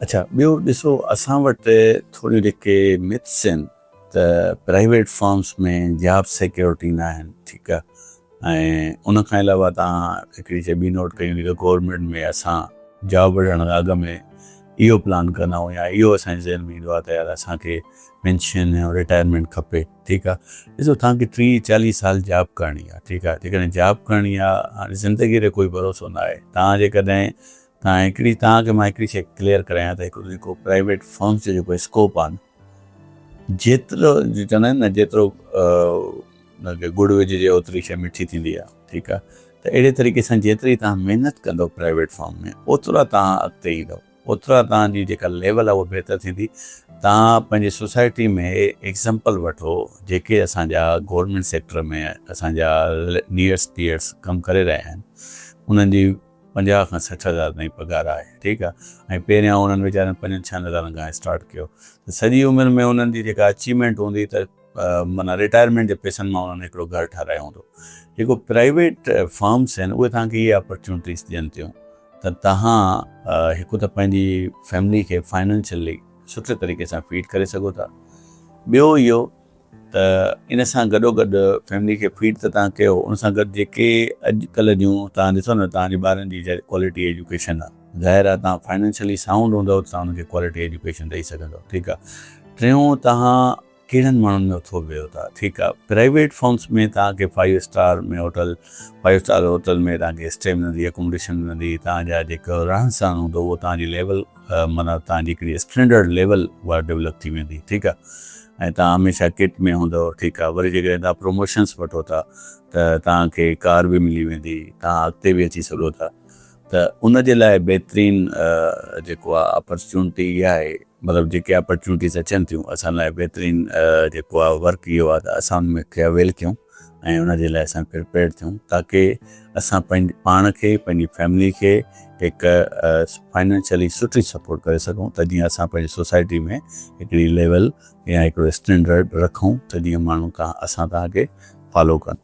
اڇا ٻيو ڏسو اسان وٽ ٿوريون جيڪي مٿس آهن ته پرائيويٽ فرمس ۾ جاب سيڪيورٽي نه آهن، ٺيڪ آهي، ۽ ان کان علاوه توهان هڪڙي شي ٻي نوٽ ڪئي هوندي ته گورنمينٽ ۾ اسان جاب وٺڻ کان اڳ ۾ اهو پلان ڪندا آهيون يا اهو اسان جي ذهن ۾ ايندو آهي ته يار اسان کي پينشن يا رٽائرمينٽ کپي، ٺيڪ آهي. ڏسو توهان کي 30 40 سال جاب ڪرڻي آهي، ٺيڪ آهي، جيڪڏهن جاب ڪرڻي آهي هاڻي زندگي تي ڪوئي ڀروسو نه آهي. توهان جيڪڏهن توهان هڪڙي توهان کي مان هڪڙي شيء ڪليئر ڪرايان ته هڪڙو جيڪو پرائيويٽ فرمز جو جيڪو اسڪوپ آهي نه، جيترو چوندا آهن نه جيترو ڳڙ وجهجي اوتري شيء مٺي ٿيندي آهي، ٺيڪ آهي، ته اهڙي طريقي سان جيتري توهان محنت ڪندو پرائيويٽ فرم ۾ اوترا توهان اڳتي ايندو، اوترا توهان جي جيڪا ليول آهي اها بهتر ٿيندي. توهان پنهنجي سوسائٽي ۾ ايگزامپل وٺو جيڪي اسان جا گورنمينٽ سيڪٽر ۾ اسان جا نيئرسٽ ڊيئرسٽ ڪم ڪري رهيا آهن انهن جي 50 کان 60 هزار تائين پگهار آهي، ٺيڪ آهي، ۽ پهريان انهن ويچارن پنجن ڇهن هزارن کان اسٽارٽ ڪيو ته سڄي عمر ۾ انهن جي جيڪا اچيومينٽ هوندي ته معنيٰ رٽائرمينٽ جي پئسن مان انهن هڪڙو گهر ٺهرايو هوندو. جيڪو پرائيويٽ فرمس آهن اهي توهان کي اهي اپرچونٽيز ڏين ٿيون ته توهان هڪ ته پنهنجي فيملي کي فائنانشلي سٺي طريقي سان فيڊ ڪري سگهو ٿا، ٻيو اهو ته ان سان گڏو گڏ فيملي کي فيڊ ته توهان ڪيو ان سان گڏ جيڪي اڄ ڪلهه جون توهان ڏسو نه توهان جي ٻارن جي ڪوالٽي ايجوڪيشن آهي، ظاهر آهي توهان فائنانشلي سائونڊ هوندو ته توهان انهن کي ڪوالٽي ايجوڪيشن ڏئي سگهندو، ٺيڪ آهي. ٽيون توهان ڪهڙن ماڻهن ۾ اٿو ويهو ٿا، ٺيڪ آهي، پرائيويٽ فرمس ۾ توهان کي 5 اسٽار ۾ هوٽل، 5 اسٽار هوٽل ۾ توهان کي اسٽي ملندي، اڪوموڊيشن ملندي، توهان جا جيڪو رهڻ سهڻ هوندو اهو توهان جي ليول معنيٰ توهان جي هڪڙي اسٽينڊرڊ ليول اها ڊولپ ٿي ويندي، ٺيڪ آهي، ۽ توهان هميشه ڪٽ ۾ هوندؤ، ٺيڪ آهي. وري جيڪڏهن توهان پروموشنس وٺو ٿا ته توهان کي ڪار به ملي ويندي، توهان اڳتي به اچي سگهو ٿا. ته ان جي لاء بهترين جيڪو آهي اپرچونٽي اها آهي، مطلب جيڪي اپرچونٽيز اچن ٿيون اسان لاء بهترين جيڪو آهي ورڪ اهو آهي ته اسان ان کي اويل ڪيون ۽ ان جي لاء اسان پرپيئر ٿيون تاڪه اسان پنهنجي پاڻ کي پنهنجي فيملي کي هڪ فائنانشلي سٺي سپورٽ ڪري سگهون ته جيئن اسان پنهنجي سوسائٽي ۾ هڪڙي ليول يا هڪڙو اسٽينڊرڊ رکون ته جيئن ماڻهو اسان توهان کي فالو ڪن.